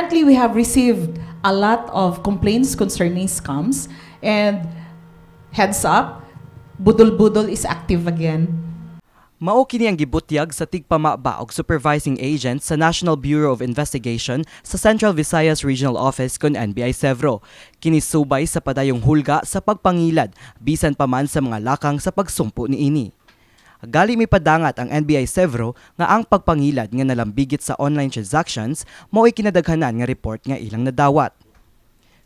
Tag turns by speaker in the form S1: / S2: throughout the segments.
S1: Currently, we have received a lot of complaints concerning scams, and heads up, Budol Budol is active again.
S2: Mao kini ang gibutyag sa tigpamaba og supervising agent sa National Bureau of Investigation sa Central Visayas Regional Office kon NBI Sevro. Kini subay sa padayong hulga sa pagpangilad bisan pa man sa mga lakang sa pagsumpo niini. Gali mipadangat ang NBI Sevro nga ang pagpangilad nga nalambigit sa online transactions mao'y kinadaghanan nga report nga ilang nadawat.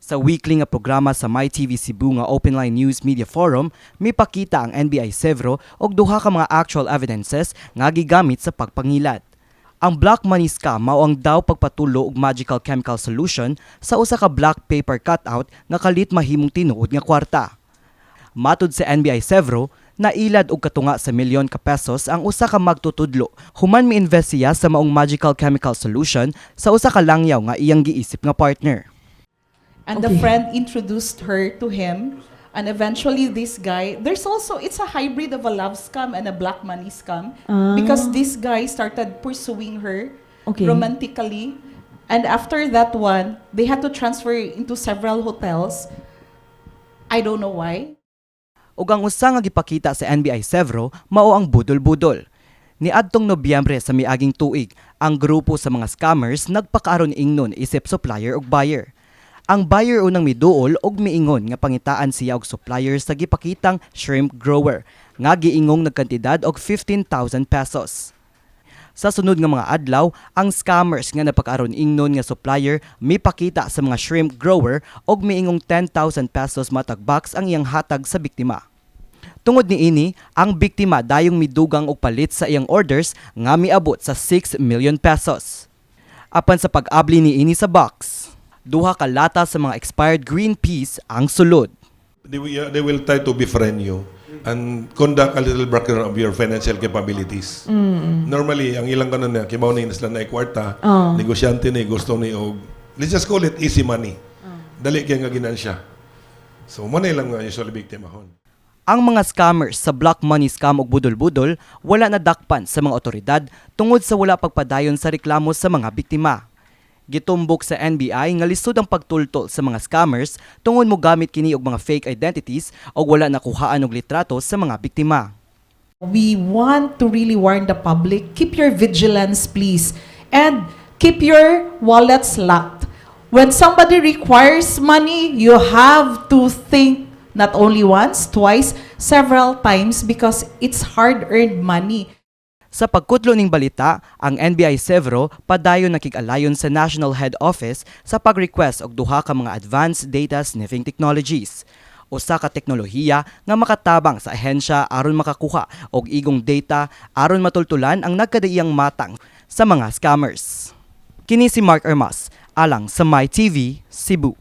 S2: Sa weekly nga programa sa MyTV Cebu nga Open Line News Media Forum, mipakita ang NBI Sevro og duha ka mga actual evidences nga gigamit sa pagpangilad. Ang black money scam mao ang daw pagpatulo og magical chemical solution sa usa ka black paper cutout nga kalit mahimong tinuod nga kwarta. Matud sa NBI Sevro, nailad og katunga sa milyon ka pesos ang usa ka magtutudlo human mi-invest siya sa maong magical chemical solution sa usa ka langyaw nga iyang giisip nga partner.
S1: And the friend introduced her to him. And eventually, this guy, there's also, it's a hybrid of a love scam and a black money scam because this guy started pursuing her romantically. And after that one, they had to transfer into several hotels. I don't know why.
S2: Ug ang usa nga gipakita sa NBI Sevro mao ang budol-budol. Niadtong Nobyembre sa miaging tuig, ang grupo sa mga scammers nagpakaaron ingnon isip supplier ug buyer. Ang buyer unang miduol og miingon nga pangitaan siya og supplier sa gipakitang shrimp grower nga giingong nagkantidad og 15,000 pesos. Sa sunod nga mga adlaw, ang scammers nga napakaaron ingnon nga supplier mipakita sa mga shrimp grower og miingong 10,000 pesos matag box ang iyang hatag sa biktima. Tungod niini, ang biktima dayong midugang og palit sa iyang orders nga miabot sa 6 million pesos. Apan sa pag-abli niini sa box, duha ka lata sa mga expired green peas ang sulod.
S3: They will try to befriend you and conduct a little background of your financial capabilities. Normally, ang ilang kanon na, kibaw na sila na kwarta, negosyante ni, gusto ni og, let's just call it easy money. Dali kaya nga ginansya. So, mo na ilang nga usually biktimahon.
S2: Ang mga scammers sa black money scam ug budol-budol wala nadakpan sa mga otoridad tungod sa wala pagpadayon sa reklamo sa mga biktima. Gitumbok sa NBI nga lisod ang pagtultol sa mga scammers tungod mo gamit kini og mga fake identities o wala nakuhaan og litrato sa mga biktima.
S1: We want to really warn the public, keep your vigilance, please. And keep your wallets locked. When somebody requires money, you have to think not only once, twice, several times because it's hard-earned money.
S2: Sa pagkutlo ning balita, ang NBI Sevro padayon nakig-alayon sa National Head Office sa pag-request og duha ka mga advanced data sniffing technologies. Usa ka teknolohiya nga makatabang sa ahensya aron makakuha og igong data aron matultulan ang nagkadaiyang matang sa mga scammers. Kini si Mark Armas, alang sa MyTV, Cebu.